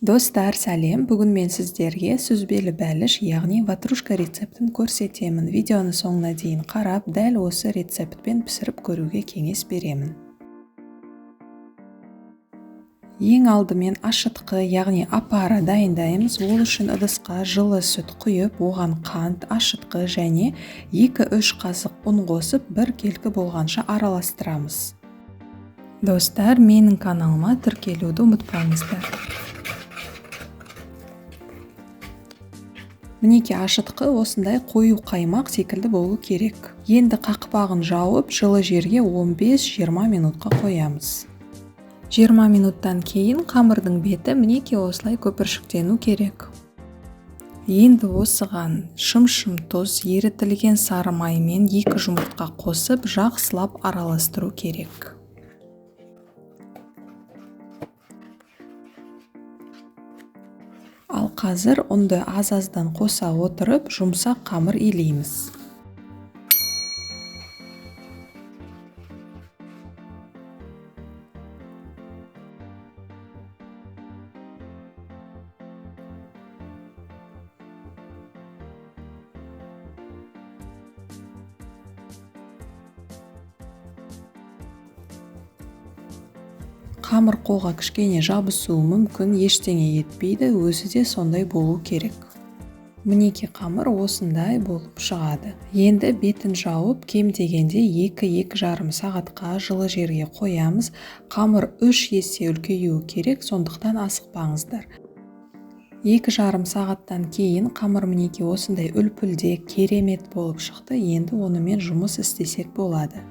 Достар, сәлем! Бүгін мен сіздерге сүзбелі бәліш, яғни ватрушка рецептін көрсетемін. Видеоны соңына дейін қарап, дәл осы рецептпен пісіріп көруге кеңес беремін. Ең алдымен ашытқы, яғни апара дайындаймыз. Ол үшін ыдысқа жылы сүт құйып, оған қант, ашытқы және 2-3 қасық ұн қосып, бір келкі болғанша араластырамыз. Достар, менің каналыма тіркелуді ұмытпаңыздар. Мінекей ашытқы осындай қою қаймақ секілді болу керек. Енді қақпағын жауып, жылы жерге 15-20 минутқа қоямыз. 20 минуттан кейін қамырдың беті мінекей осылай көпіршіктену керек. Енді осыған шым-шым тұз, ерітілген сары маймен 2 жұмыртқа қосып, жақсылап араластыру керек. Ал қазір ұнды аз-аздан қоса отырып, жұмсақ қамыр илейміз. Қамыр қолға кішкене жабысуы мүмкін, ештеңе етпейді, өзі де сондай болу керек. Мінекей қамыр осындай болып шығады. Енді бетін жауып, кем дегенде 2-2,5 сағатқа жылы жерге қоямыз. Қамыр 3 есе үлкеюі керек, сондықтан асықпаңыздар. 2,5 сағаттан кейін қамыр мінекей осындай үлпілдек, керемет болып шықты. Енді онымен жұмыс істесек болады.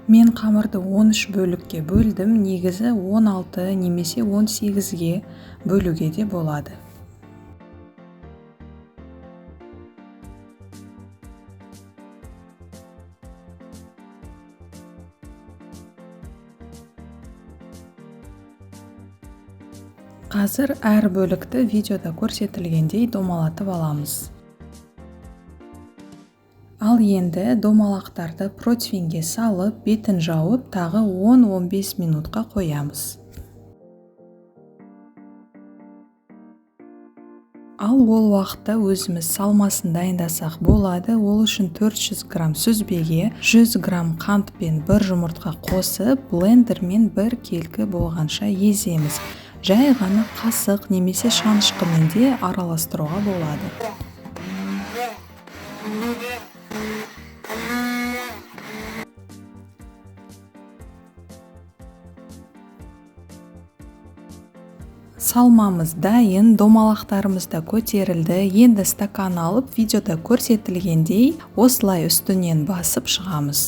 Мен қамырды 13 бөлікке бөлдім, негізі 16 немесе 18-ге бөлуге де болады. Қазір әр бөлікті видеода көрсетілгендей домалатып аламыз. Ал енді домалақтарды противеньге салып, бетін жауып, тағы 10-15 минутқа қоямыз. Ал ол уақытта өзіміз салмасын дайындасақ болады. Ол үшін 400 грамм сүзбеге 100 грамм қант пен 1 жұмыртқа қосып, блендермен бір келкі болғанша еземіз. Жай ғана қасық немесе шанышқымен де араластыруға болады. Салмамыз дайын, домалақтарымыз да көтерілді. Енді стакан алып, видеода көрсетілгендей осылай үстінен басып шығамыз.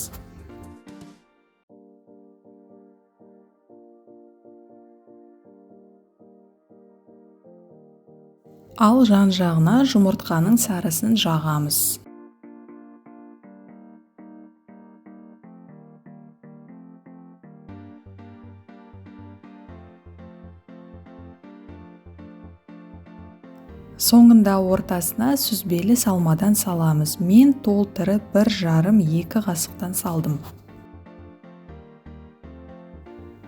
Ал жан-жағына жұмыртқаның сарысын жағамыз. Соңында ортасына сүзбелі салмадан саламыз. Мен толтырып 1,5-2 қасықтан салдым.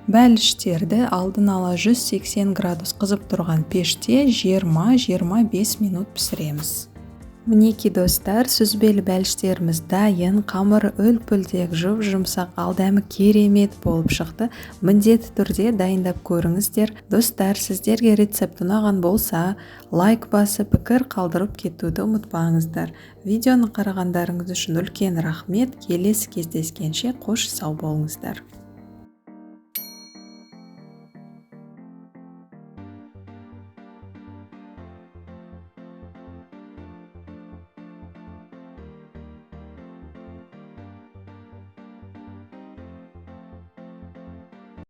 Бәліштерді алдын ала 180 градус қызып тұрған пеште 20-25 минут пісіреміз. Мінекей достар, сүзбелі бәліштеріміз дайын, қамыры үлпілдек, жұп-жұмсақ, ал дәмі керемет болып шықты. Міндетті түрде дайындап көріңіздер. Достар, сіздерге рецепт ұнаған болса, лайк басып, пікір қалдырып кетуді ұмытпаңыздар. Видеоны қарағандарыңыз үшін үлкен рахмет. Келесі кездескенше қош сау болыңыздар.